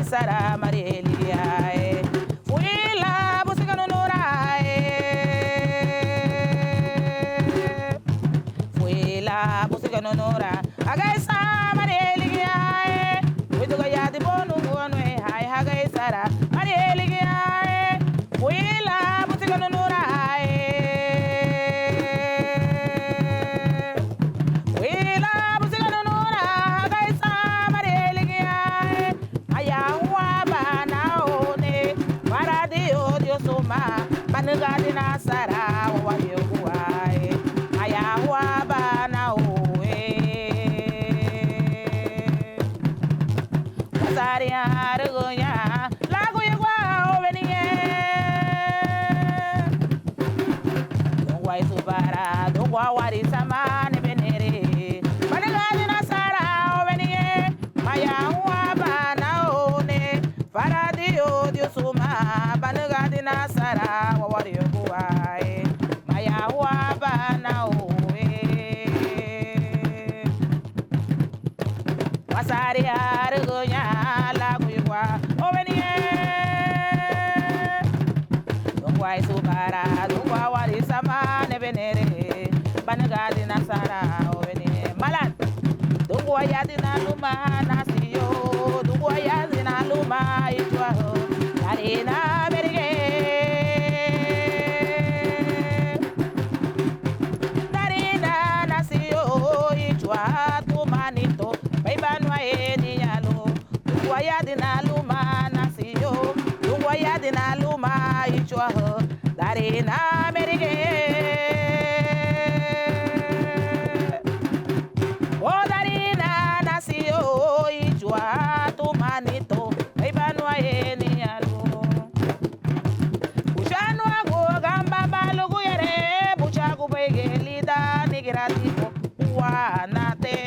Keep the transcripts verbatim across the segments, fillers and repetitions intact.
sara María ligía, e. Fuila busiganu nura, e. Fuila busiganu nura, hagei san María ligía, e. Fuidu gayadi bonu guanu, e, hai hagei sara María ligía, e. Fuila busiganu nura, e. Fuila busiganu nura, hagei san María ligía, e. Mayahua bana one, faradiu diu suma, banügadina sara wawariagua, e. Mayahua bana one. Wasariñarügüña laguyugua óunweni, e. Dungua isubara, dungua wari sama nebenere, banügadina sara óunweni, e. Mayahua bana one, faradiu diu suma, banügadina sara wawariagua, e. Mayahua bana one. Wasariñarügüña laguyugua óunweni, e. Dungua isubara, dungua wari sama nebenere, banügadina sara óunweni, e. Malan. Dungua yadina luma nasiu, dungua yadina luma ichua, darina merige. Darina nasiu ichua tumanito, beibanua eniñalu. Dungua yadina luma nasiu, dungua yadina luma ichua, darina merige. O darina nasiu ichua tumanito, beibanua eniñalu. Buchanuagu gamba baluguyere, buchagubei ge lidan nigiradibu wanate.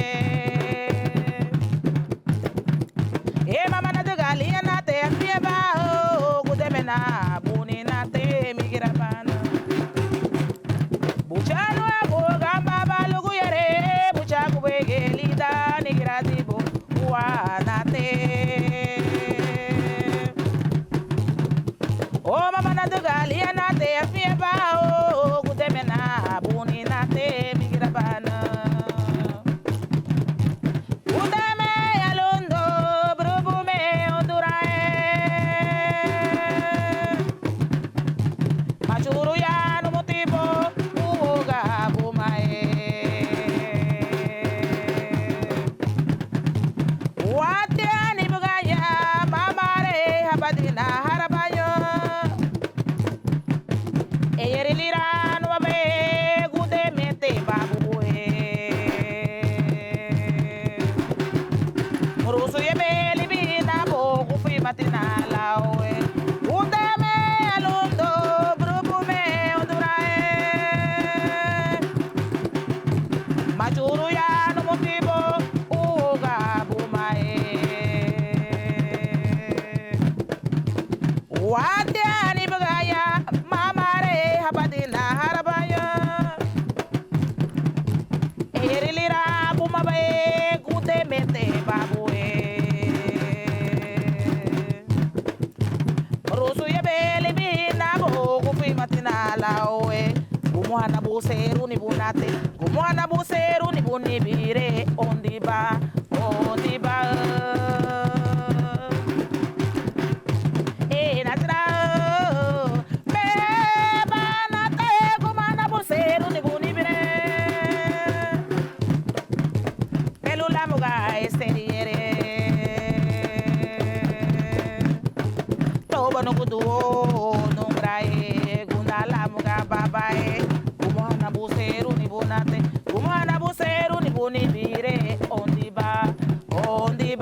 E mama nadüga liña nate afiñeba, o gudeme na buni nate migira bana. Buchanuagu gamba baluguyere, buchagubei ge lidan nigiradibu wanate. O mama nadüga liña nate afiñeba, o gudeme na buni nate migira bana. Gudeme alundu burubume undurae. Machuru ya numutibo uwoga bumae. Watiña nibugaña mamarei habadina harabaño. Eyeri lira numabe gudeme te babue. Murusu yebe libina bo gufimatina laue. Gudeme alundu burubume undurae. Machuru ya numutibo uwoga bumae. Watiña nibugaña mamarei habadina harabaño. Eyeri lira bumabe gudeme te babue. Murusu yebe libina bo gufimatina laue. Gumuhana buseruni bunate. Gumuhana buseruni bunibire ondiba. Ondiba. E natina. Meba nate gumana buseruni bunibire. Pelu lamuga eseriere. Toba nuguduo nungrae gunda lamuga babae. Gumuhana buseruni bunate. Gumuhana buseruni bunibire. Ondiba. Ondiba.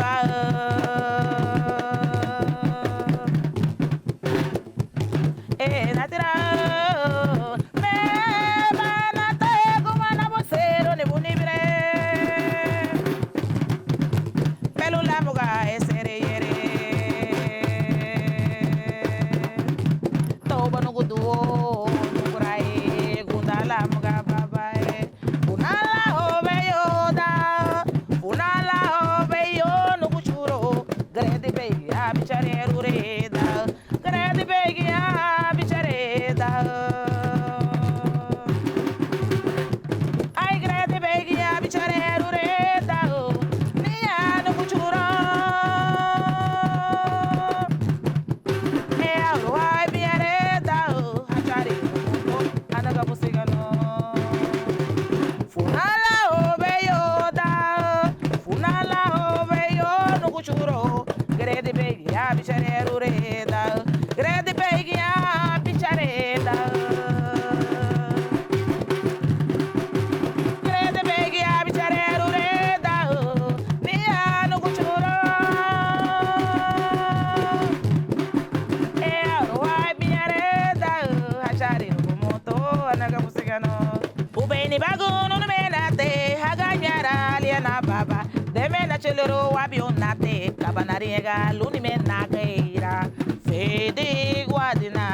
Nibagü nunimenate hagañara liana baba, deme nachülürün wabiunate, kaba nariñaga lunimenageira, fidiguadina,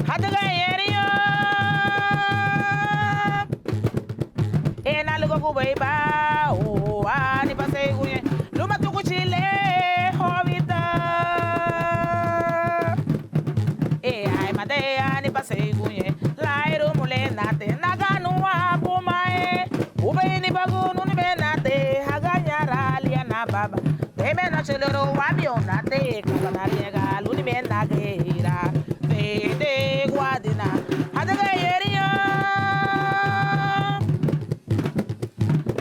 hadüga yeriño. E nalugagubei ba, o ani baseiguñe, luma tuguchi le hobita. E ai madeani baseiguñe, lairumu le nate naganuabu mae. Ubei nibagü nunimenate hagañara liana baba, deme nachülürün wabiunate, kaba nariñaga lunimenageira, fidiguadina, hadüga yeriño.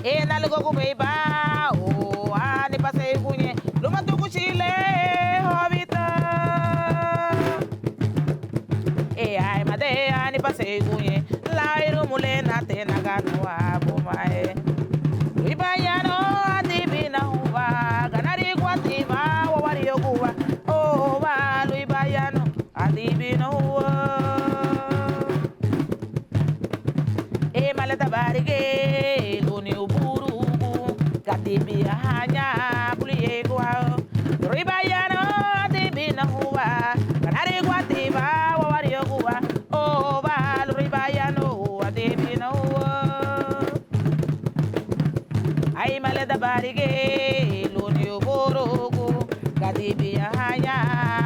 E nalugagubei ba, o ani baseiguñe, luma tuguchi le hobita. E ai madeani baseiguñe, lairumu le nate naganuabu mae. Luibayano adibina huba, ganariguatiba wawarioguba, oba luibayano adibina huba. E maleta barige luni uburugu, gadibiahaña buliegua. Luribayano adibina huba, ganariguatiba wawarioguba, oba luribayano adibina huba. Ai maleta barige luni uburugu, gadibiahaña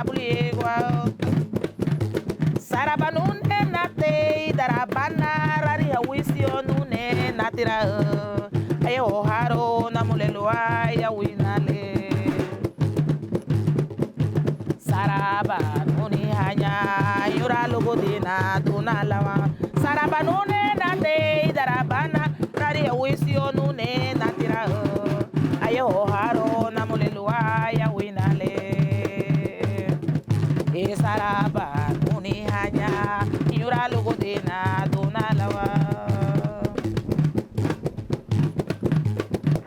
buliegua. Saraba nune natei darabana rariha wisio nune natira. Aya hoharo namuleluaya winale. Saraba nuni haña iñura lugudina duna lawa. Saraba nune natei darabana rariha wisio nune natira. Aya hoharo namuleluaya winale. E saraba nuni haña iñura lugudina duna lawa.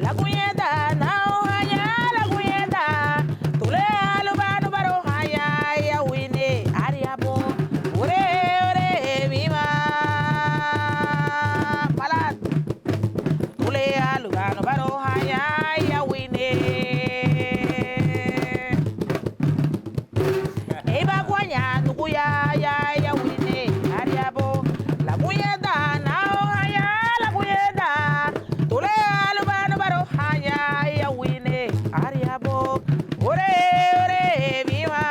Laguñeda nau haña laguñeda, tule alubanu baro haña ya wine ariabo. Ore ore mima palat. Tule alubanu baro haña ya wine. Ei baguaña nuguya ya ya wine ariabo. Laguñeda nau haña laguñeda. Tule alubanu baro haña ya wine ariabo. Ore ore mima.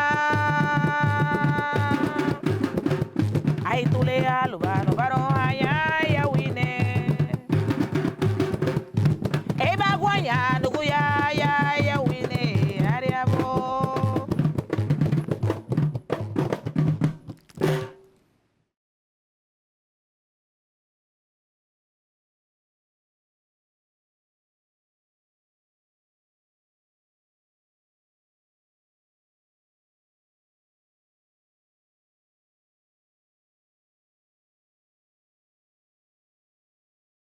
Ai tule alubanu baro